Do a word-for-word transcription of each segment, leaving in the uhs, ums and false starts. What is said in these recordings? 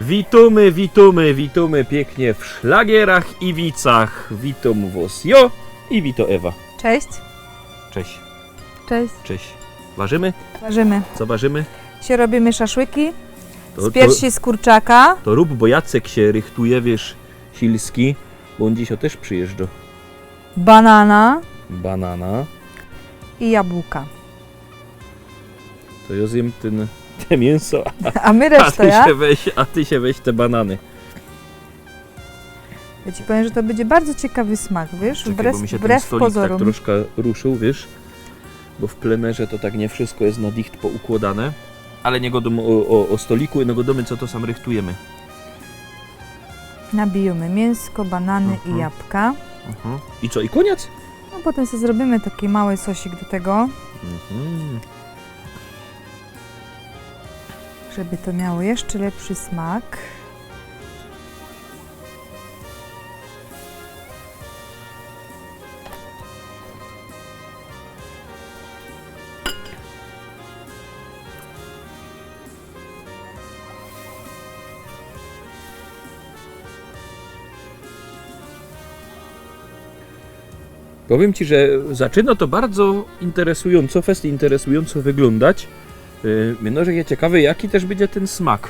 Witōmy, witōmy, witōmy piyknie w Szlagierach i Wicach. Witōm wos jo i wito Ewa. Cześć. Cześć. Cześć. Cześć. Warzymy? Warzymy. Co warzymy? Dzisiej robimy szaszłyki. To, z piersi, to, z kurczaka. To rōb, bo Jacek sie rychtuje, wiysz, Silski, bo ôn dzisiej tyż przijyżdżo. Banana. Banana. I jabłka. To jo zjym tyn, te miynso, a, a my resztã, a ty ja? Sie weź, a ty sie weź te banany. Ja ci powiem, że to bydzie bardzo ciekawy smak, wiysz? Czekej, wbrew, bo mi sie tyn wbrew stolik tak pozorōm. Troszka ruszył, wiysz? Bo w plenerze to tak niy wszysko je na dicht poukłodane. Ale niy godōm ô, ô, ô stoliku, no godōmy, co to sam rychtujymy. Nabijōmy miynsko, banany i jabłka. Mhm. I co, i kōniec? No potym sobie zrobimy taki mały sosik do tego. Mhm. Żeby to miało jeszcze lepszy smak. Powiym ci, że zaczyno to bardzo interesujōnco, fest interesujōnco wyglōndać. Yy, mino, że je ciekawe, jaki tyż bydzie tyn smak.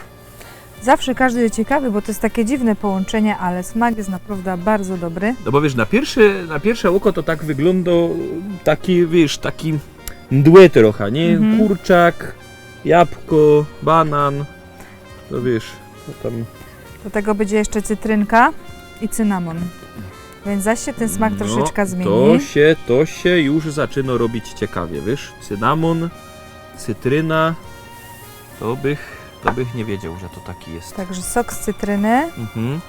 Zawsze kŏżdy je ciekawy, bo to je takie dziwne połōnczynie, ale smak je naprŏwdã bardzo dobry. No bo wiysz, na piyrsze, na piyrsze ôko to tak wyglōndo taki, wiysz, taki mdły trocha, niy? Mhm. Kurczak, jabłko, banan. To wiysz, to tam... Do tego bydzie jeszcze cytrynka i cynamon. Wiync zaś sie tyn smak troszeczkã zmiyni. No, to sie, to sie już zaczyno robić ciekawie, wiysz? Cynamon, cytryna. To bych, to bych niy wiedzioł, że to taki je. Także sok z cytryny. Mhm.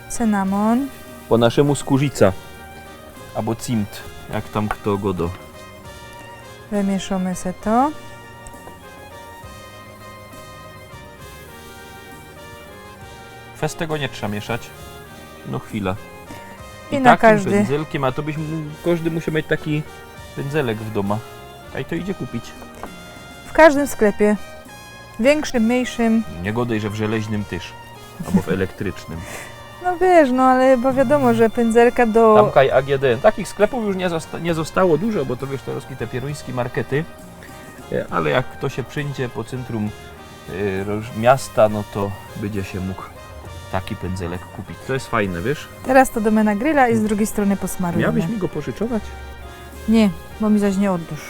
Cynamon. Po naszymu skōrzica. Abo cimt, jak tam fto gŏdŏ. Wymieszōmy se to. Fest tego niy trza mieszać. No chwila. I na takim kŏżdy pyndzelkiym, a to byś mu-, kŏżdy musi mieć taki pyndzelek w dōma. A i to idzie kupić. W kŏżdym sklepie. Wiynkszym, mynkszym. Niy gŏdej, że w żeleźnym tyż. Abo w elektrycznym. No wiysz, no ale bo wiadōmo, że pyndzelka do... Tam kaj A G D. Takich sklepōw już niy zosta-, niy zostało dużo, bo to wiysz, to ruskie te pierōńskie markety. E, ale jak fto sie przidzie po cyntrum, e, roż-, miasta, no to bydzie sie mōg taki pyndzelek kupić. To je fajne, wiysz? Terŏz to dōmy na grilla i z drugij strōny posmarujōmy. Miałabyś mi go pożyczować? Niy, bo mi zaś niy ôddŏsz.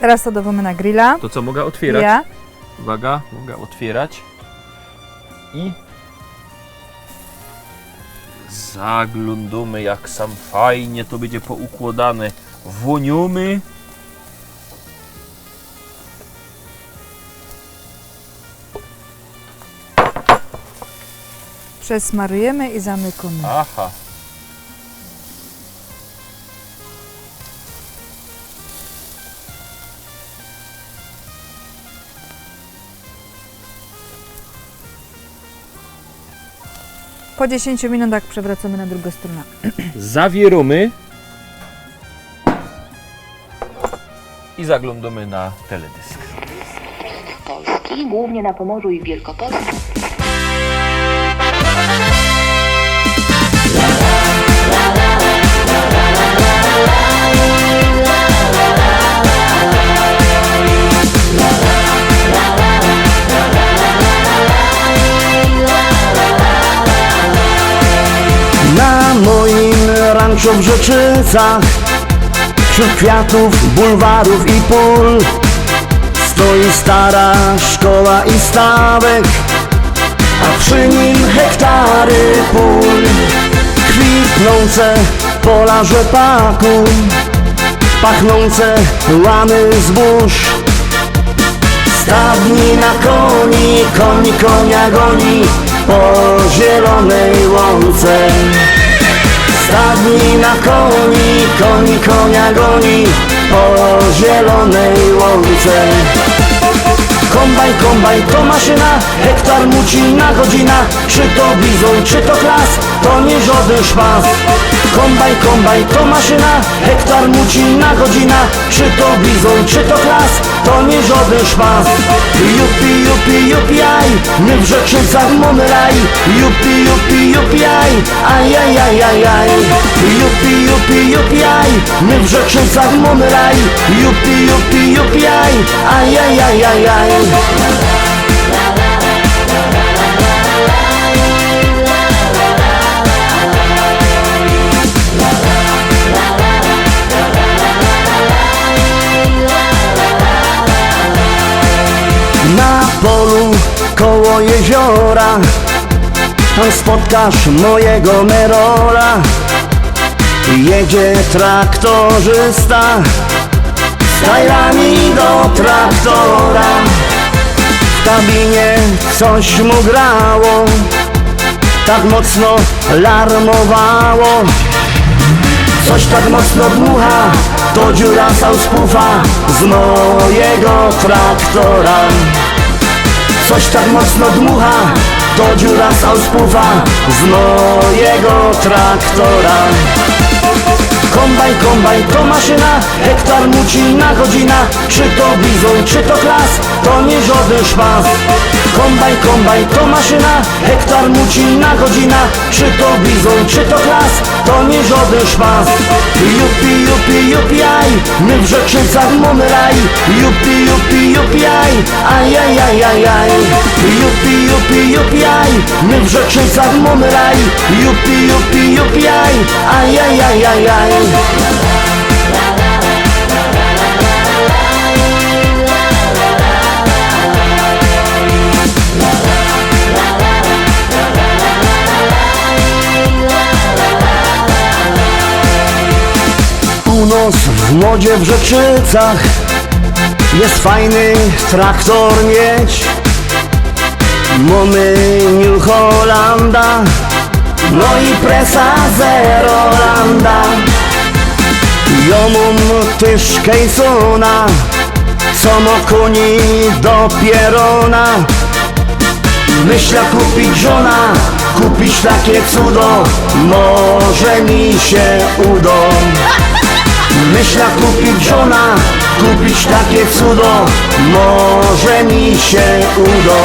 Terŏz to dŏwōmy na grilla. To co, moga ôtwierać? Ja. Uwaga, moga ôtwierać. I zaglōndōmy, jak sam fajnie to bydzie poukłodane. Wōniōmy. Przesmarujymy i zamykōmy. Aha. Po dziesiyńciu minutach przewracōmy na drugõ strōnã. Zawierōmy. I zaglōndōmy na teledysk. Polski, głównie na Pomorzu i w Wielkopolsce. Na mojim ranczu w Rzeczycach, wśród kwiatów, bulwarów i pól, stoi stara szkoła i stawek, a przy nim hektary pól. Kwitnące pola rzepaku, pachnące łany zbóż. Stadnij na koni, koń konia goni po zielonej łące. Stadnij na koni, koń konia goni po zielonej łące. Kombajn, kombajn to maszyna, hektar muci na godzinã. Czy to bizōn, czy to klas, to niy żodyn szpas. Kombajn, kombajn to maszyna, hektar muci na godzinã. Czy to bizōn, czy to klas, to niy żodyn szpas. Jupi, jupi, jupi, aj, my w Rzeczycach mōmy raj. Jupi, jupi, jupi, aj, aj, aj, aj, aj, aj. Jupi, jupi, jupi, aj, my w Rzeczycach mōmy raj. Jupi, jupi, jupi, aj, aj, aj, aj, aj, aj. Na polu koło jeziora, tam spotkasz mojego Merola. Jedzie traktorzysta z tajlami do traktora. W kabinie coś mu grało, tak mocno larmowało. Coś tak mocno dmucha, to dziura z auspuffa z mojego traktora. Coś tak mocno dmucha, to dziura z auspuffa z mojego traktora. Kombajn, kombajn to maszyna, hektar muci na godzinã. Czy to bizōn, czy to klas, to niy żodyn szpas. Kombajn, kombajn to maszyna, hektar muci na godzinã. Czy to bizōn, czy to klas, to niy żodyn szpas. Jupi, jupi, jupi, aj, my w Rzeczycach mōmy raj. Jupi, jupi, jupi, aj, aj, aj, aj, aj, aj. Jupi, jupi, jupi, aj, my w Rzeczycach mōmy raj. Jupi, jupi, jupi, aj, aj, aj, aj, aj, aj. U nos w modzie w Rzeczycach je fajny traktor mieć. Mōmy New Hollanda, no i presa z Rolanda. Jŏ mōm tyż Kejsona, co mŏ kōni do pierōna. Myśla kupić żona, kupić takie cudo, może mi sie udo. Myśla kupić żona, kupić takie cudo, może mi sie udo.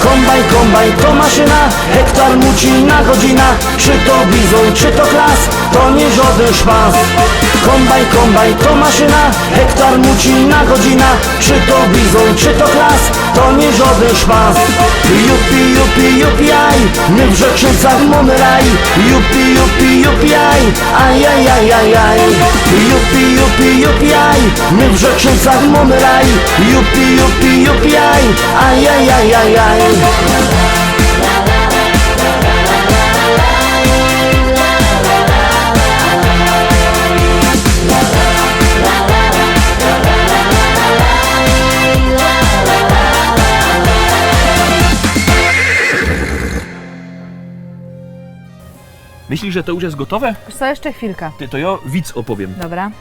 Kombajn, kombajn to maszyna, hektar muci na godzinã. Czy to bizōn, czy to klas, to niy żodyn szpas. Kombajn, kombajn to maszyna, hektar muci na godzinã. Czy to bizōn, czy to klas, to niy żodyn szpas. Jupi, jupi, jupi, aj, my w Rzeczycach mōmy raj. Jupi, jupi, jupi, aj, aj, aj, aj, aj, aj. Jupi, jupi, jupi, aj, my w Rzeczycach mōmy raj. Jupi, jupi, jupi, aj, aj, aj, aj, aj, aj. Myślisz, że to już jest gotowe? Wiesz co, jeszcze chwilka. Ty, to ja widz opowiem. Dobra.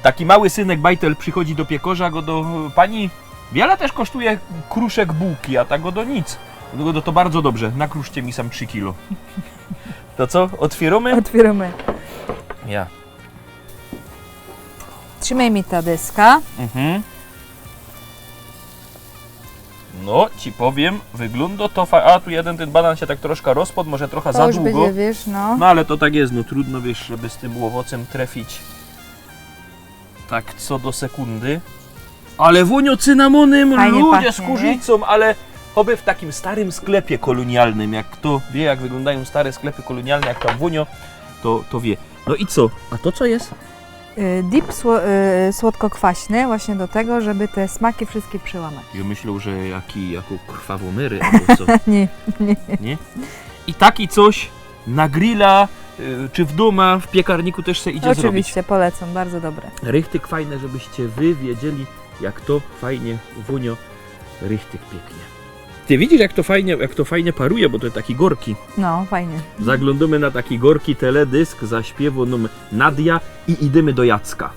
Taki mały synek bajtel przychodzi do piekarza, go do pani. Wiele też kosztuje kruszek bułki, a tak go do nic. Go do to bardzo dobrze. Nakruszcie mi sam trzy kilo. To co? Otwieramy? Otwieramy. Ja. Trzymaj mi ta deska. Mhm. No, ci powiem, wygląda to fa... A, tu jeden ten banan się tak troszkę rozpadł, może trochę To za już długo. Będzie, wiesz, no. No ale to tak jest, no trudno, wiesz, żeby z tym owocem trafić tak co do sekundy. Ale wonią cynamonem, Fajnie ludzie, pachnie, z kurzicą, ale choby w takim starym sklepie kolonialnym, jak kto wie, jak wyglądają stare sklepy kolonialne, jak tam wonią, to, to wie. No i co? A to co jest? Y, Dip sło, y, słodko-kwaśny, właśnie do tego, żeby te smaki wszystkie przełamać. Ja myślę, że jaki, jako krwawą myry albo co. Nie, nie. Nie? I taki coś na grilla, y, czy w doma, w piekarniku też se idzie zrobić. Oczywiście, polecam, bardzo dobre. Richtig fajne, żebyście wy wiedzieli, jak to fajnie wonią. Richtig pięknie. Ty widzisz, jak to fajnie, jak to fajnie paruje, bo to taki gorki. No, fajnie. Zaglądamy na taki gorki teledysk, zaśpiewa nam Nadia i idziemy do Jacka.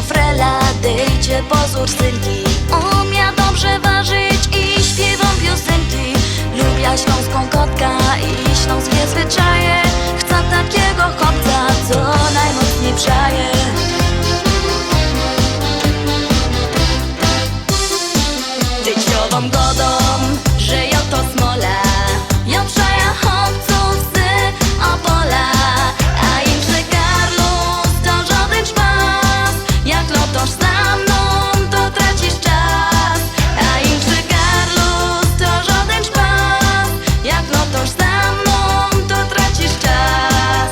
Frela, dejcie pozōr, synki. Umiã dobrze warzić i śpiywōm piosynki. Lubiã ślōnskõ kotka i ślōnskie zwyczaje. Chcã takigo chopca, co nojmocnij przaje. Dycio wōm godōm, że jo to smola. Jo przejã chopcōw z Opola. A inszy karlus to żodyn szpas. Jak lotosz za mnōm, to tracisz czas. A inszy karlus to żodyn szpas. Jak lotosz za mnōm, to tracisz czas.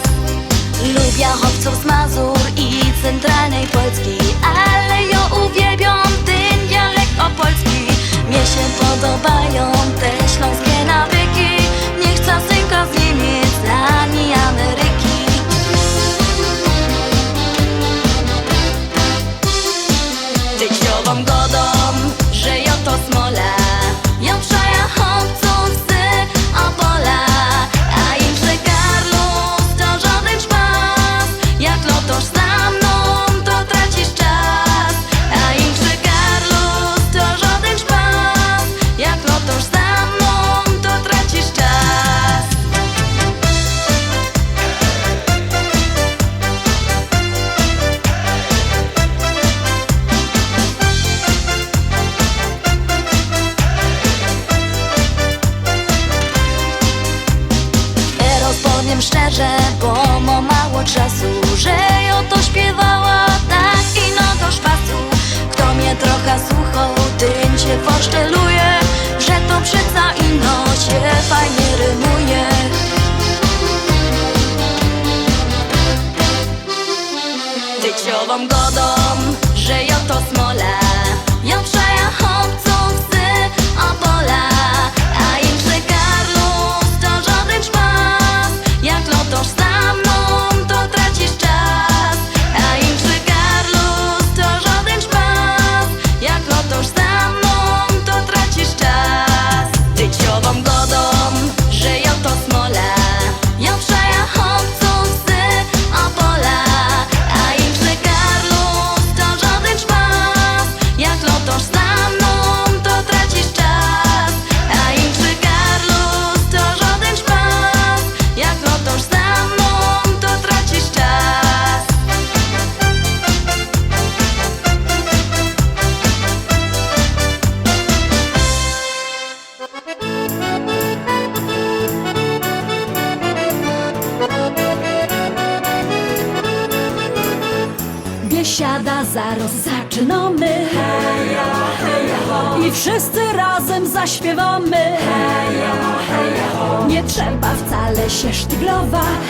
Lubiã chopcōw z Mazur i centralnyj Polski, ale jo uwielbiōm tyn dialekt opolski. Mie sie podobajōm te ślōnskie nawyki. Nie chcã synka z Niymiec ani Ameryki. Dycio wōm godōm, że jo to smola. Jo przejã chopcōw z Opola. A inszy karlus to żodyn szpas. Jak lotosz za mnōm, to tracisz czas. A inszy karlus to żodyn szpas. Jak lotosz za mnōm, to tracisz czas. Teroz powiym szczerze, bo mōm mało czasu, że jo to śpiywała tak ino do szpasu. Fto mie trochã słuchoł, tyn sie forszteluje, że to przeca ino sie fajnie rymuje. Dycio wōm godōm, że jo to smola. Jo przejã chopcōw z Opola. A inszy karlus to żodyn szpas. Jak lotosz za mnōm, to tracisz czas. A inszy karlus to żodyn szpas. Jak lotosz za mnōm, to tracisz czas. Dycio wōm godōm, że jo to smola. Jo przejã chopcōw z Opola. A inszy karlus to żodyn szpas. Jak lotosz za mnōm, to tracisz czas. A inszy karlus to żodyn szpas. Jak lotosz za mnōm, to tracisz czas. Biesiada zaroz zaczynōmy. I wszyscy razym zaśpiywōmy. Nie trzeba wcale sie sztyglować.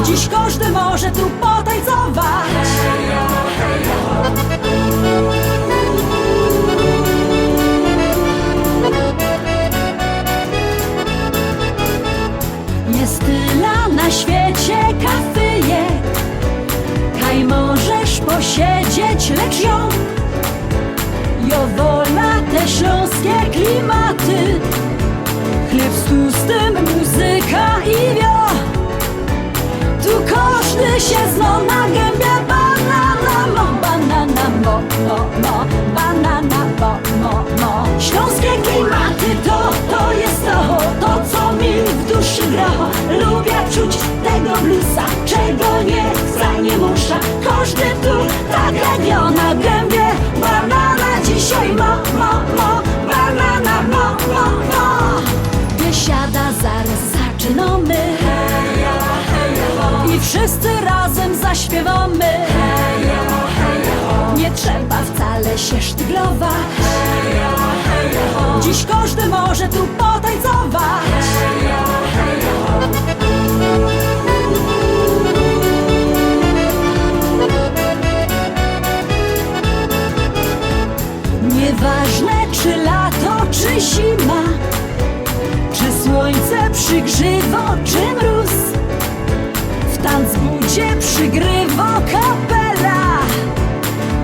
Dziś kożdy może tu potajcować. Jest tela na świecie kafyje, kaj możesz posiedzieć, lecz jo, jo wola te ślōnskie klimaty. Chlyb z tustym, muzyka i wio. Tu kożdy sie zno na gębie. Banana mo, banana mo, mo, mo, banana mo, mo, mo. Ślōnskie klimaty to, to jest to, to co mi w duszy gra. Lubiã czuć tego bluesa, czego nie chcã, nie muszã. Kożdy tu tak jak jo na gębie. Banana dzisiej mo, mo, mo, banana mo, mo, mo. Biesiada zaroz zaczynōmy. I wszyscy razym zaśpiywōmy. Nie trzeba wcale sie sztyglować. Dziś kożdy może tu potajcować. Nieważne czy lato, czy zima, czy słōńce przigrzywŏ, czy mrōz, w tanc budzie przigrywa kapela.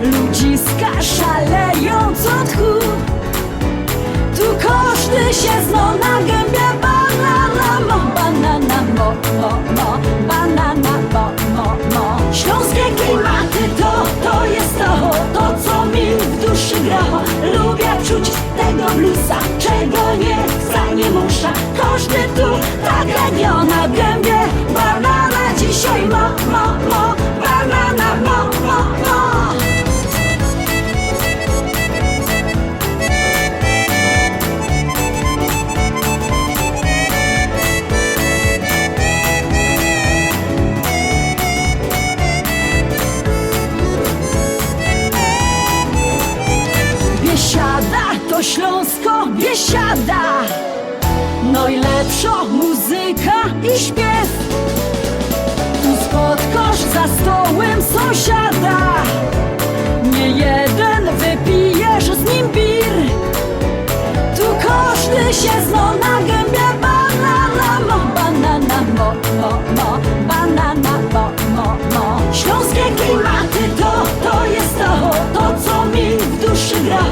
Ludziska szalejōm co tchu. Tu kożdy sie zno na gębie. Banana mo, banana mo, mo, mo, banana mo, mo, mo. Ślōnskie klimaty to, Blusa, czego niy chca, niy musza. Kożdy tu tak jak jo na gębie. Banana dzisiej mo, mo, mo. Banana mo, mo, mo. Biesiada to ślōnsko biesiada. Nojlepszo muzyka i śpiew. Tu spotkosz za stołym sōsiada. Niyjedyn wypijesz z nim bir. Tu kożdy sie zno na gębie. Banana mo, banana mo, mo, mo. Banana mo, mo, mo. Ślōnskie klimaty to, to je to, to co mi w duszy gra.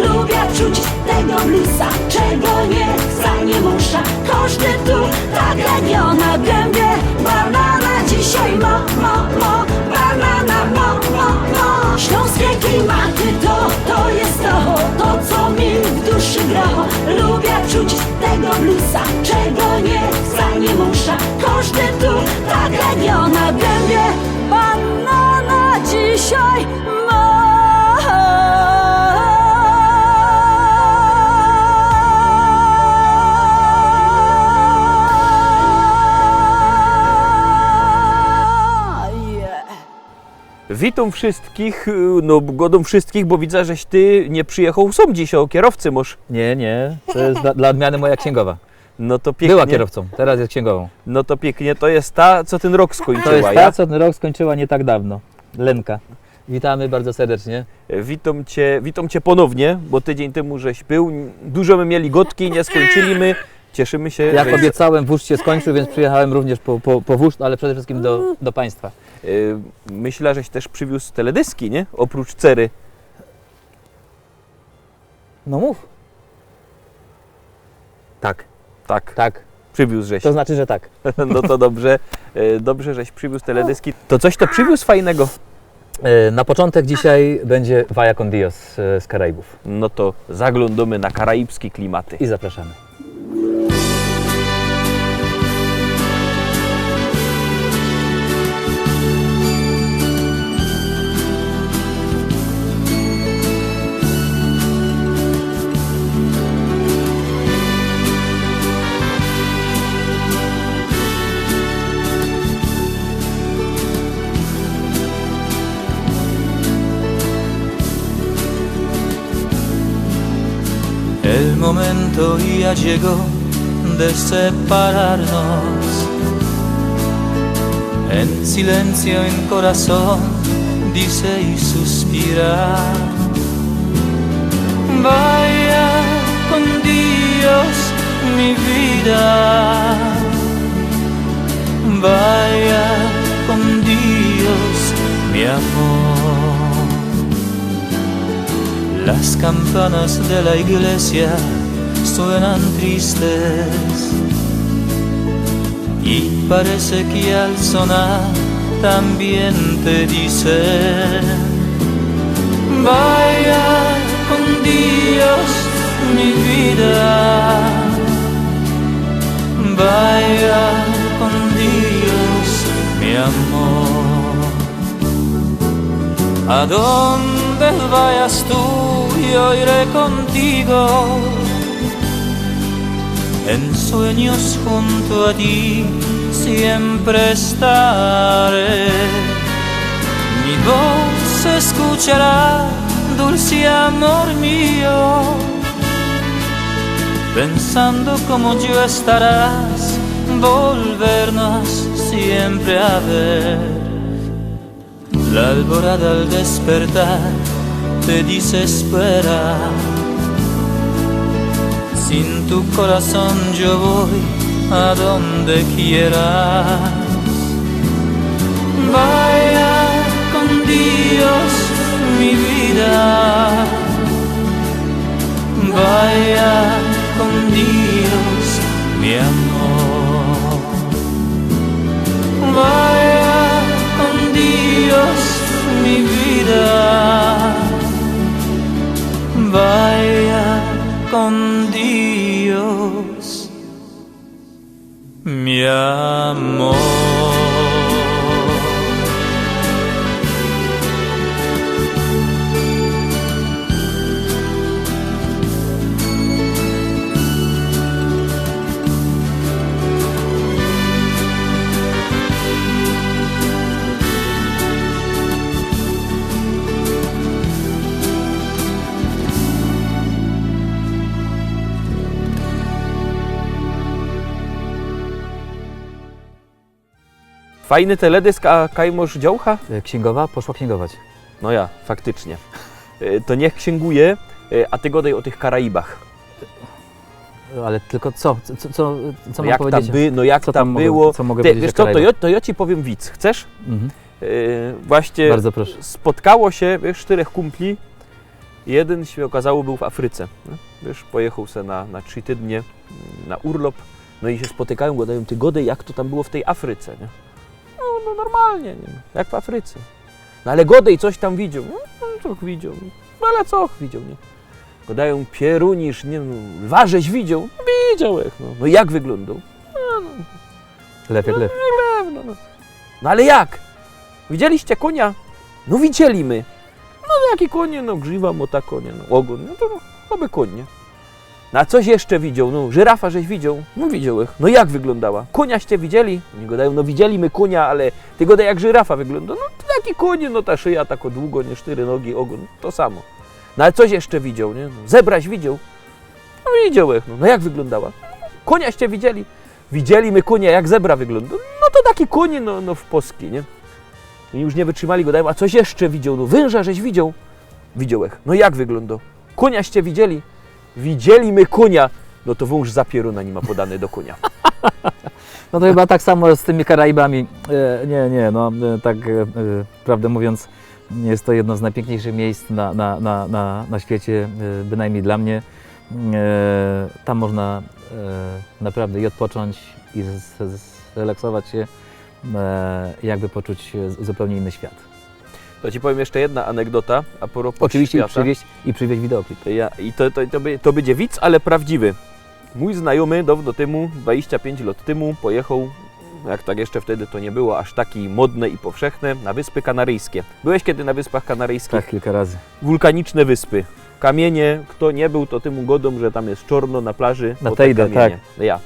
Lubiã czuć tego blusa, czego niy chca, niy musza. Kożdy tu tak jak jo na gębie. Banana dzisiej mo, mo, mo. Banana mo, mo, mo. Ślōnskie klimaty to, to je to, to co mi w duszy gra. Lubiã czuć tego blusa, czego niy chca, niy musza. Kożdy tu tak jak jo na gębie. Banana dzisiej mo. Witōm wszyjskich, no godōm wszyjskich, bo widza, żeś ty niy przijechoł sōm dzisiej, kierowcę mosz. Niy, niy, to je dlŏ, dlŏ ôdmiany moja ksiyngowa. No to piyknie. Była kierowcōm, teroz je ksiyngowa. No to piyknie, to je ta, co tyn rok skōńczyła. To je ta, co tyn rok skōńczyła niy tak dŏwno. Lenka. Witamy bardzo serdecznie. Witōm cie, witōm cie pōnownie, bo tydziyń tymu żeś bōł. Dużo my mieli godki, niy skōńczyli my. Cieszymy sie. Jak ôbiecałem, wōrzt sie skōńczył, wiync przijechałem również po, po, po wōrzt, ale przede wszyjskim do, do państwa. Myśla, żeś tyż prziwiōz teledyski, niy? Ôprōcz cery. No mōw. Tak. Tak. Tak. Prziwiōz żeś. To znaczy, że tak. No to dobrze. Dobrze, żeś prziwiōz teledyski. To coś to prziwiōz fajnego? Na poczōntek dzisiej bydzie Vaya con Dios z Karaibōw. No to zaglōndōmy na karaibski klimaty. I zaprŏszōmy. El momento ya llegó de separarnos. En silencio en corazón dice y suspira: Vaya con Dios, mi vida. Vaya con Dios, mi amor. Las campanas de la iglesia suenan tristes y parece que al sonar también te dicen: Vaya con Dios, mi vida. Vaya con Dios, mi amor. A donde vayas tú, yo iré contigo. En sueños junto a ti siempre estaré. Mi voz escuchará, dulce amor mio. Pensando como yo estarás, volvernos siempre a ver. La alborada al despertar te dice: espera. Sin tu corazón yo voy a donde quieras. Vaya con Dios, mi vida. Vaya con Dios, mi amor. Vaya con Dios, mi vida. Vaya con Dios, mi amor. Fajny teledysk, a kaj mosz dziołcha? E, księgowa poszła księgować. No ja, faktycznie. E, to niech księguje, e, a ty godej o tych Karaibach. Ale tylko co? Co, co, co, co No mam jak tam powiedzieć? by-, no jak Co tam tam mogę, było? co mogę Ty, powiedzieć wiesz o co, to Karaibach? ja, to ja ci powiem wic. Chcesz? Mhm. E, właśnie Bardzo proszę. spotkało się, wiesz, sztyrech kumpli. Jedyn sie okazało bōł w Afryce, nie? Wiesz, pojechoł se na, na trzi tydnie, na urlop, no i sie spotykają, godajōm: „Ty godej, jak to tam było w tyj Afryce, nie?” „No, no normalnie, nie? Jak w Afryce.” „No ale godej, coś tam widzioł.” „No, no co widzioł? No ale co widzioł, nie?” Godajōm: „Pierunisz, nie? No, lwa żeś widzioł?” „No, widziołech, no.” „No jak wyglōndoł?” „No, no.” Lew jak lew. „No, no, no.” „No ale jak? Widzieliście konia?” „No widzieli my.” „No jaki konie?” „No grziwa mŏ ta konie, no, ôgōn.” „No to, no, oby koń, nie?” „No a coś jeszcze widzioł?” „No, żyrafa żeś widzioł?” „No widziołech.” „No jak wyglōndała?” „Konia ście widzieli?” Ôni godajōm: „No widzieli my konia, ale ty godej, jak żyrafa wyglōndŏ.” „No to jaki konie, no ta szyja tako długo, nie, sztyry nogi, ôgōn, to samo.” „No ale coś jeszcze widzioł, nie?” „No, zebraś widzioł?” „No widziołech.” „No, no jak wyglōndała?” „Konia ście widzieli?” „Widzieli my konia, jak zebra wyglōndŏ.” „No to taki konie, no, no w poski, nie?” I już nie wytrzimali, godajōm: „A coś jeszcze widzioł?” „No węża żeś widzioł?” „Widziołech.” „No jak wyglōndŏ?” „Konia ście widzieli?” „Widzieli my konia.” „No to wōnż za pierōna ni ma podany do konia.” No to chyba tak samo z tymi Karaibami. E, nie, nie, no, e, tak, e, e, prawdę mówiąc, jest to jedno z najpiękniejszych miejsc na, na, na, na, na świecie, e, bynajmniej dla mnie. E, tam można, e, naprawdę i odpocząć, i z-, z-, zrelaksować się, e, jakby poczuć, e, z-, zupełnie inny świat. To ci powiem jeszcze jedna anegdota a propos Oczywiście i świata. przywieźć, i przywieźć wideoklip. Ja, i to, to, to by-, to bydzie wic, ale prawdziwy. Mōj znajomy dŏwno tymu, dwadzieścia pięć lot tymu, pojechał, jak tak jeszcze wtedy to nie było aż taki modne i powszechne, na Wyspy Kanaryjskie. Byłeś kiedy na Wyspach Kanaryjskich? Tak, kilka razy. Wulkaniczne wyspy. Kamienie, kto nie był, to tymu godōm, że tam jest czorno na plaży, Na bo te tejde, kamienie. tak. Ja.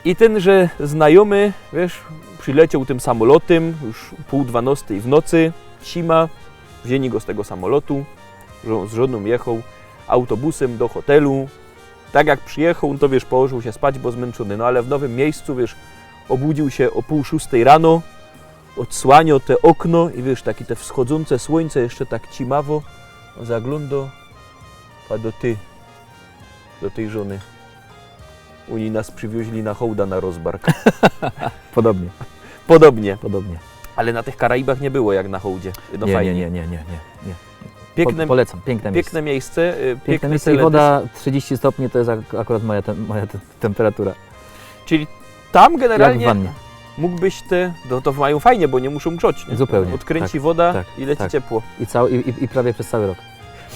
I tynże znajomy, wiesz, przileciał tym samolotym, już pół dwanostej w nocy, sima, wzięli go z tego samolotu, żo-, z żoną jechał autobusem do hotelu. Tak jak przyjechał, no to wiesz, położył się spać, bo zmęczony, no ale w nowym miejscu, wiesz, obudził się o pół szóstej rano, odsłaniał te okno i wiesz, takie te wschodzące słońce jeszcze tak cimawo zaglądał, a do ty, do tej żony. Oni nas przywiozli na hołda na rozbark. Podobnie. Podobnie. Podobnie. Ale na tych Karaibach nie było jak na hołdzie. No Nie, fajnie. nie, nie, nie, nie, nie, nie. Piękne, Po-, polecam, piękne miejsce. Piękne miejsce, y, Piękne piękny miejsce i teledysk. Woda trzydzieści stopni to jest ak-, akurat moja tem-, moja te-, temperatura. Czyli tam Jak w generalnie wannie. mógłbyś ty, no to mają fajnie, bo nie muszą grzać, nie? Zupełnie, Odkręci tak, woda tak, i leci tak. ciepło. I cały, i, i, i prawie przez cały rok.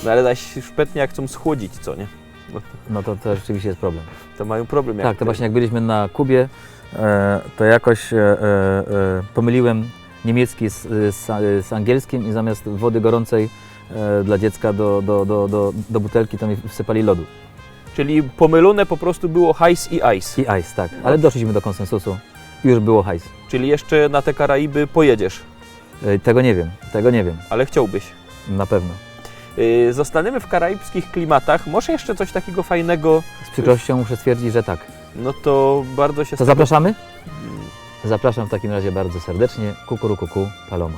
No ale zaś szpetnie jak chcą schłodzić, co nie? No to No to, to rzeczywiście jest problem. to mają problem. Jak Tak, to ty. właśnie jak byliśmy na Kubie, e, to jakoś, e, e, e, pomyliłem niemiecki z, z, z angielskim i zamiast wody gorącej, e, dla dziecka do, do, do, do, do butelki, to mi wsypali lodu. Czyli pomylone po prostu było hajs i ice. I ice, tak. No. Ale doszliśmy do konsensusu. Już było hajs. Czyli jeszcze na te Karaiby pojedziesz? E, tego nie wiem, tego nie wiem. Ale chciałbyś? Na pewno. Y, zostaniemy w karaibskich klimatach. Może jeszcze coś takiego fajnego? Z przykrością muszę stwierdzić, że tak. No to bardzo się To z tego zapraszamy? Zapraszam w takim razie bardzo serdecznie. Kukurukuku, Paloma.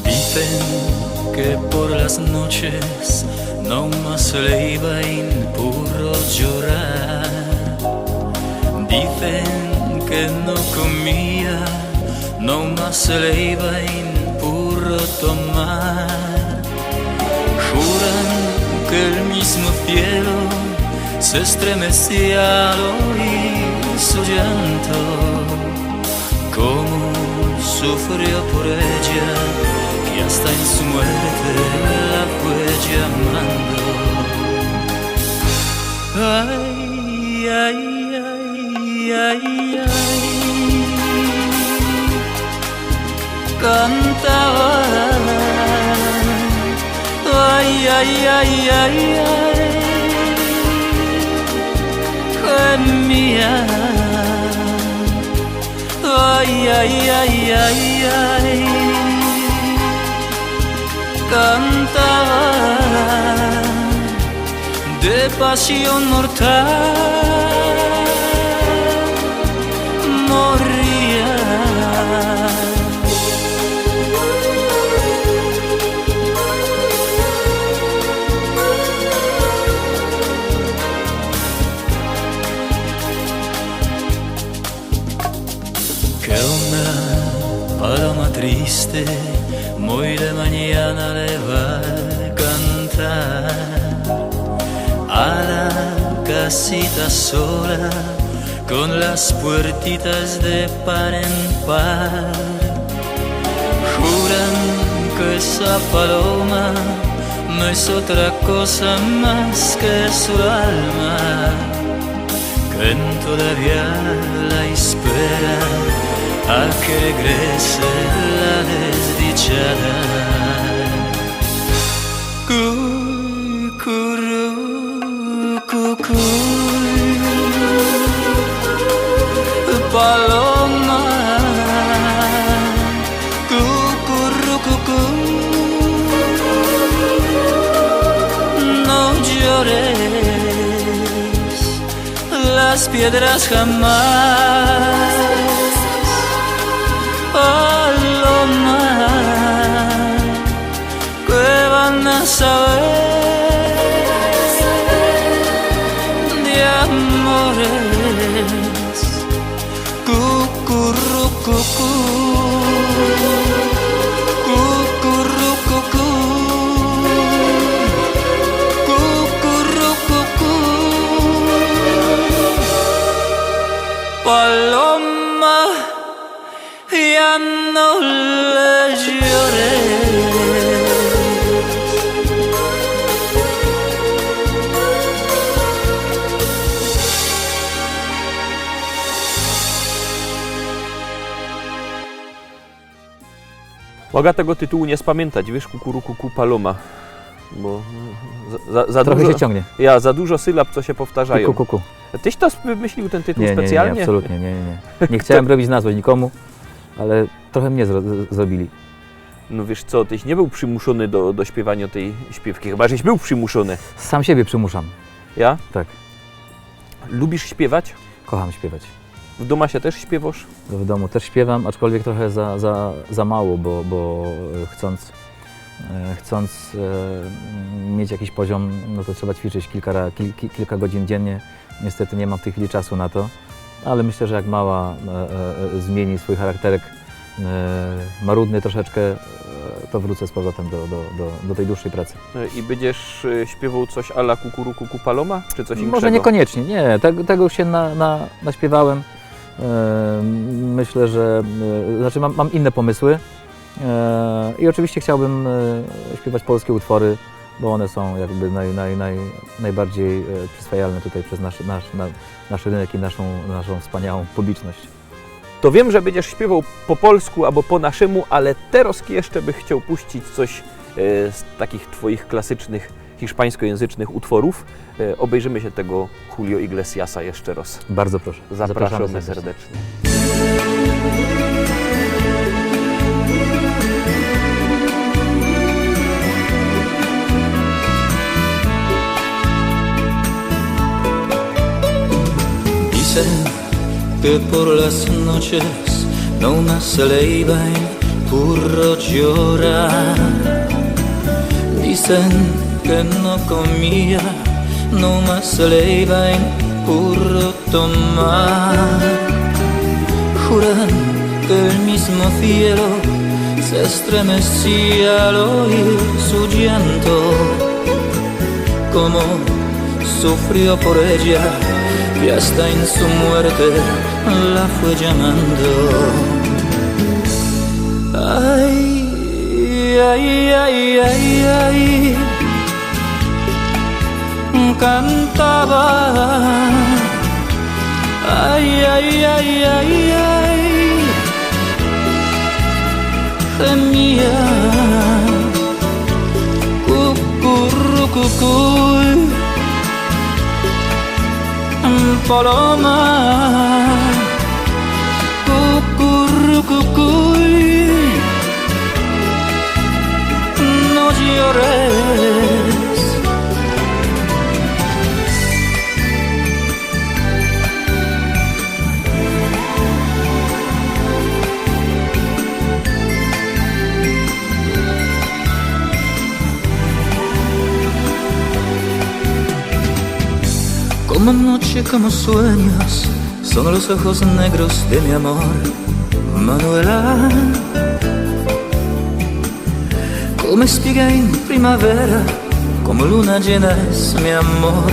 Dicen que por las noches no mas leibain puro llorar. Dicen que no comía no mas leibain puro tomar. Juran que el mismo cielo Se stremestialo il so llanto, como sufrió por ella, que hasta en su muerte la fue llamando. Ay, ay, ay, ay, ay. Cantaba. Ay, ay, ay, ay, ay. Gemía. Ay, ay, ay, ay, ay. Cantaba de pasión mortal, moría. Que una paloma triste, muy de mañana le va a cantar a la casita sola, con las puertitas de par en par. Juran que esa paloma no es otra cosa más que su alma, que todavía la espera a que regrese la desdichada. Cucurú, cucú, paloma, cucurú, cucú, no llores. Las piedras jamás, paloma, que van a saber de amores. Cucurrucucú, cucurrucucú, cucurrucucú. Paloma, ya no le llores. Moga tego tytułu niy spamiyntać, wiysz, Kukurukuku Paloma. Bo za, za, za Trochę dużo, się ciągnie. Ja, za dużo sylab, co sie powtarzają. Kuku, kuku. Tyś to wymyślił, ten tytuł, niy, niy, niy, specjalnie? Absolutnie, niy, niy, niy. Niy chciałem robić nazwy nikomu, ale trochę mnie zro-, z-, zrobili. No wiysz co, tyś niy bōł przimuszōny do, do śpiywaniŏ tyj śpiywki, chyba żeś bōł przimuszōny. Sam siebie przymuszam. Ja? Tak. Lubisz śpiewać? Kocham śpiewać. W dōma sie tyż śpiywosz? W domu też śpiewam, aczkolwiek trochę za, za, za mało, bo, bo, e, chcąc, e, chcąc, e, mieć jakiś poziom, no to trzeba ćwiczyć kilka ra-, kil-, ki-, kilka godzin dziennie. Niestety nie mam w tej chwili czasu na to, ale myślę, że jak mała, e, e, e, zmieni swój charakterek, e, marudny troszeczkę, e, to wrócę z powrotem do, do, do, do tej dłuższej pracy. E, i bydziesz, e, śpiywōł coś à la Kukurukuku Paloma, czy coś inkszego? Może niekoniecznie, nie. Tego, tego już się na, na, naśpiewałem. E, myślę, że, e, znaczy mam, mam inne pomysły. E, i oczywiście chciałbym, e, śpiewać polskie utwory, bo one są jakby naj-, naj-, naj-, najbardziej, e, przyswajalne tutaj przez nasz, nasz, na-, nasz rynek i naszą, naszą wspaniałą publiczność. To wiym, że bydziesz śpiywōł po polsku abo po naszymu, ale teroz jeszcze bych chcioł puścić coś, e, z takich twoich klasycznych hiszpańskojynzycznych utworōw. E, ôbejrzymy sie tego Julio Iglesiasa jeszcze roz. Bardzo proszę. Zapraszamy serdecznie. Zapraszamy serdecznie. Dicen que por las noches no mas leiban puro llorar. Dicen que no comía, no mas leiban puro tomar. Juran que el mismo cielo se estremecía al oír su llanto, como Sufrió por ella, que hasta en su muerte la fue llamando. Ay, ay, ay, ay, ay, cantaba. Ay, ay, ay, ay, ay, gemía. Cucurrucucuy, paloma. Cucurrucucuy, no llores. Como noche, como sueños, son los ojos negros de mi amor, Manuela. Como espiga en primavera, como luna llena es mi amor,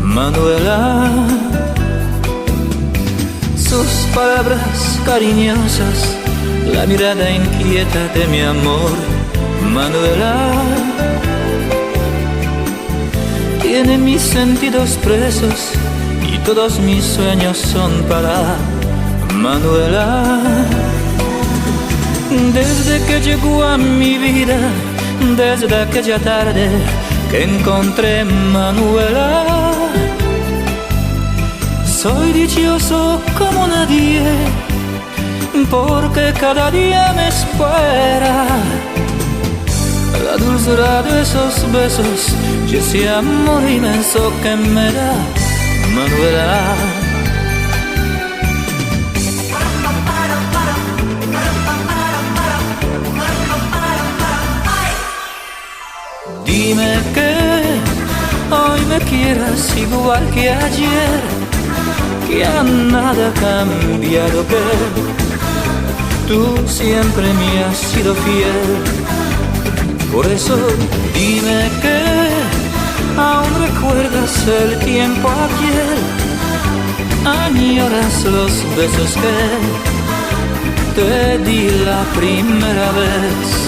Manuela. Sus palabras cariñosas, la mirada inquieta de mi amor, Manuela. Tiene mis sentidos presos y todos mis sueños son para Manuela. Desde que llegó a mi vida, desde aquella tarde que encontré Manuela, soy dichoso como nadie, porque cada día me espera la dulzura de esos besos y ese amor inmenso que me da Manuela. Dime que hoy me quieras igual que ayer, que ya nada ha cambiado, que tú siempre me has sido fiel. Por eso dime que aún recuerdas el tiempo aquel, añoras los besos que te di la primera vez.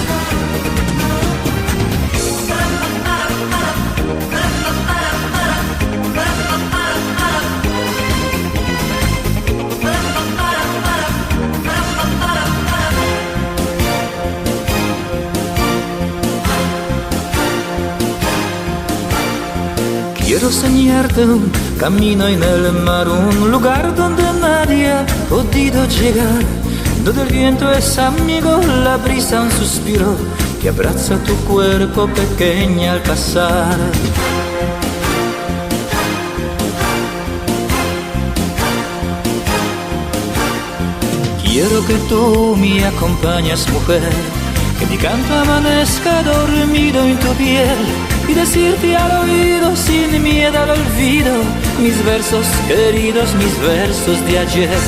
Quiero señarte un camino en el mar, un lugar donde nadie ha podido llegar, donde el viento es amigo, la brisa un suspiro que abraza tu cuerpo pequeña al pasar. Quiero que tú me acompañes, mujer, que mi canto amanezca dormido en tu piel y decirte al oído sin miedo al olvido mis versos queridos, mis versos de ayer.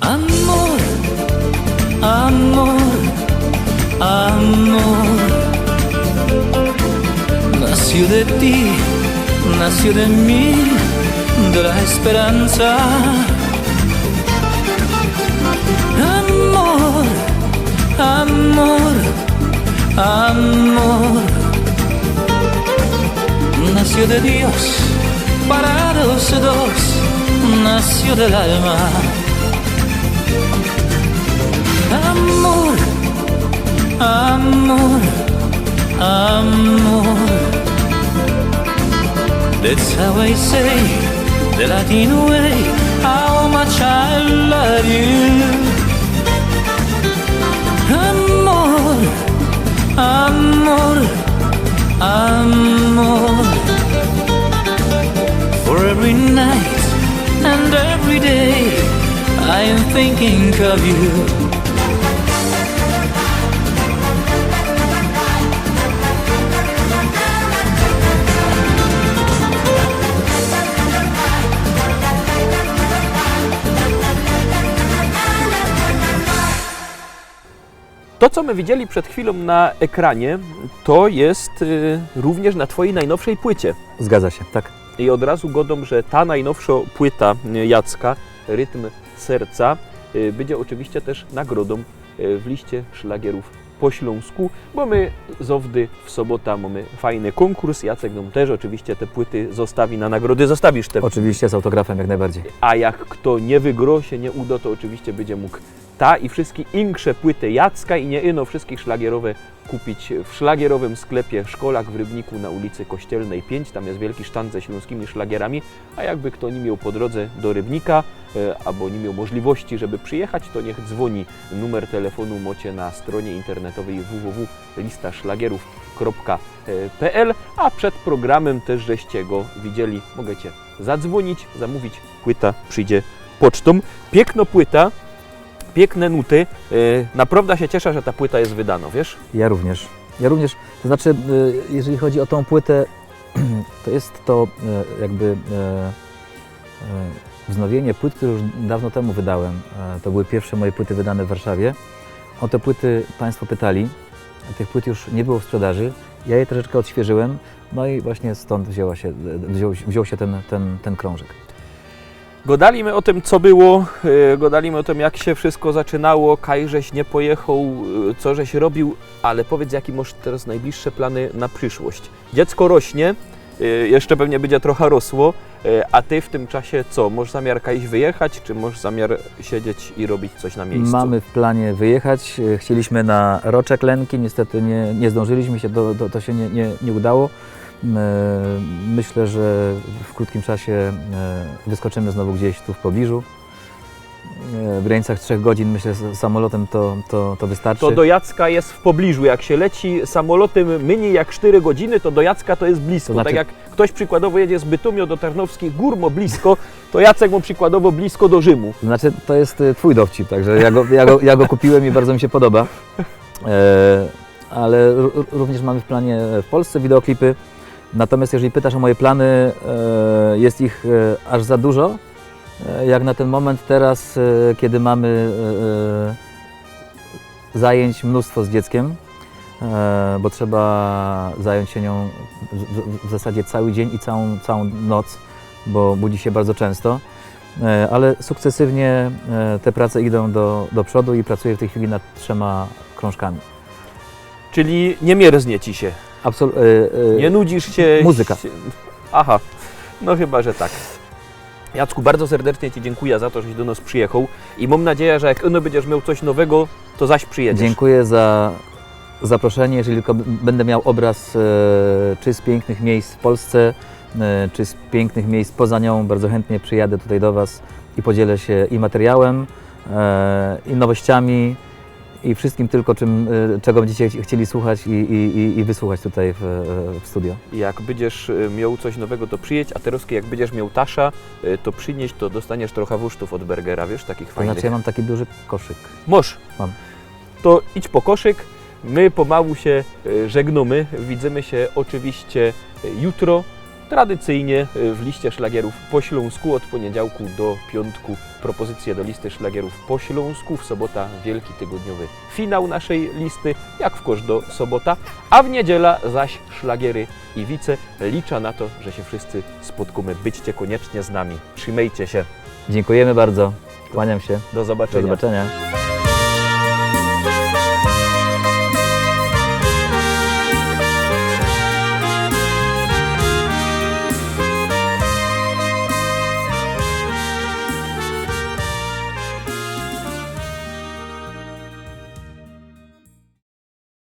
Amor, amor, amor. Nació de ti, nació de mí, de la esperanza. Amor, amor, amor. Nació de Dios, para los dos, nació del alma. Amor, amor, amor. That's how I say, the Latin way, how much I love you. Amor, amor, amor. For every night and every day, I am thinking of you. To, co my widzieli przed chwilą na ekranie, to jest y, również na twojej najnowszej płycie. Zgadza się, tak. I od razu godōm, że ta najnowsza płyta y, Jacka, Rytm Serca, y, będzie oczywiście też nagrodą y, w liście szlagierów po śląsku, bo my zowdy w sobota mamy fajny konkurs. Jacek nam też oczywiście te płyty zostawi na nagrody. Zostawisz te Oczywiście z autografem jak najbardziej. A jak kto nie wygro, się nie uda, to oczywiście będzie mógł ta i wszystkie insze płyty Jacka i nie ino wszystkie szlagierowe kupić w szlagierowym sklepie Szkolak w Rybniku na ulicy Kościelnej pięć. Tam jest wielki sztand ze śląskimi szlagierami, a jakby kto nie miał po drodze do Rybnika, e, albo nie miał możliwości, żeby przyjechać, to niech dzwoni. Numer telefonu macie na stronie internetowej www lista szlagierów kropka pl, a przed programem też żeście go widzieli. Możecie zadzwonić, zamówić, płyta przyjdzie pocztą. Piękno płyta, piękne nuty. E, naprawdę się cieszę, że ta płyta jest wydana, wiesz? Ja również. Ja również. To znaczy, y, jeżeli chodzi o tą płytę, to jest to e, jakby e, e, wznowienie płyt, które już dawno temu wydałem. E, To były pierwsze moje płyty wydane w Warszawie. O te płyty Państwo pytali. Tych płyt już nie było w sprzedaży. Ja je troszeczkę odświeżyłem. No i właśnie stąd wzięła się, wziął, wziął się ten, ten, ten krążek. Godali my o tym, co było, e, godali my o tym, jak się wszystko zaczynało, kaj żeś nie pojechał, e, co żeś robił, ale powiedz, jakie masz teraz najbliższe plany na przyszłość? Dziecko rośnie, e, jeszcze pewnie będzie trochę rosło, e, a ty w tym czasie co? Masz zamiar kajś wyjechać, czy masz zamiar siedzieć i robić coś na miejscu? Mamy w planie wyjechać. E, Chcieliśmy na Roczek Lenki, niestety nie, nie zdążyliśmy się, to, to, to się nie, nie, nie udało. E, Myślę, że w krótkim czasie e, wyskoczymy znowu gdzieś tu w pobliżu. E, W granicach trzech godzin, myślę, z samolotem to, to, to wystarczy. To do Jacka jest w pobliżu. Jak się leci samolotem mniej jak cztery godziny, to do Jacka to jest blisko. To znaczy- Tak jak ktoś przykładowo jedzie z Bytomia do Tarnowskich Gór, bo blisko, to Jacek mu przykładowo blisko do Rzymu. To znaczy, to jest e, twój dowcip, także ja go, ja go, ja go kupiłem i bardzo mi się podoba. E, ale r- r- również mamy w planie w Polsce wideoklipy. Natomiast jeżeli pytasz o moje plany, e, jest ich e, aż za dużo. E, Jak na ten moment teraz, e, kiedy mamy e, e, zajęć mnóstwo z dzieckiem, e, bo trzeba zająć się nią w, w, w zasadzie cały dzień i całą, całą noc, bo budzi się bardzo często. E, Ale sukcesywnie e, te prace idą do, do przodu i pracuję w tej chwili nad trzema krążkami. Czyli nie mierznie ci się. Absol- e, e, Nie nudzisz się. Muzyka. Aha, no chyba, że tak. Jacku, bardzo serdecznie ci dziękuję za to, żeś do nas przyjechał i mam nadzieję, że jak ino będziesz miał coś nowego, to zaś przyjedziesz. Dziękuję za zaproszenie. Jeżeli tylko b- będę miał obraz e, czy z pięknych miejsc w Polsce, e, czy z pięknych miejsc poza nią, bardzo chętnie przyjadę tutaj do Was i podzielę się i materiałem, e, i nowościami, i wszystkim tylko, czym, e, czego będziecie chci- chcieli słuchać i, i, i- i wysłuchać tutaj w, w studio. Jak będziesz y, miał coś nowego, to przyjedź, a teraz jak będziesz miał tasza, y, to przynieś, to dostaniesz trochę wusztów od burgera, wiesz, takich To fajnych. Znaczy, ja mam taki duży koszyk. Możesz. Mam. To idź po koszyk. My pomału się y, żegnamy. Widzimy się oczywiście y, jutro. Tradycyjnie y, w liście szlagierów po śląsku od poniedziałku do piątku. Propozycje do listy szlagierów po śląsku. W sobota wielki tygodniowy finał naszej listy, jak w kożdą sobota. A w niedziela zaś szlagiery i wice. Liczę na to, że się wszyscy spotkamy. Bądźcie koniecznie z nami. Trzymajcie się. Dziękujemy bardzo. Kłaniam się. Do zobaczenia. Do zobaczenia.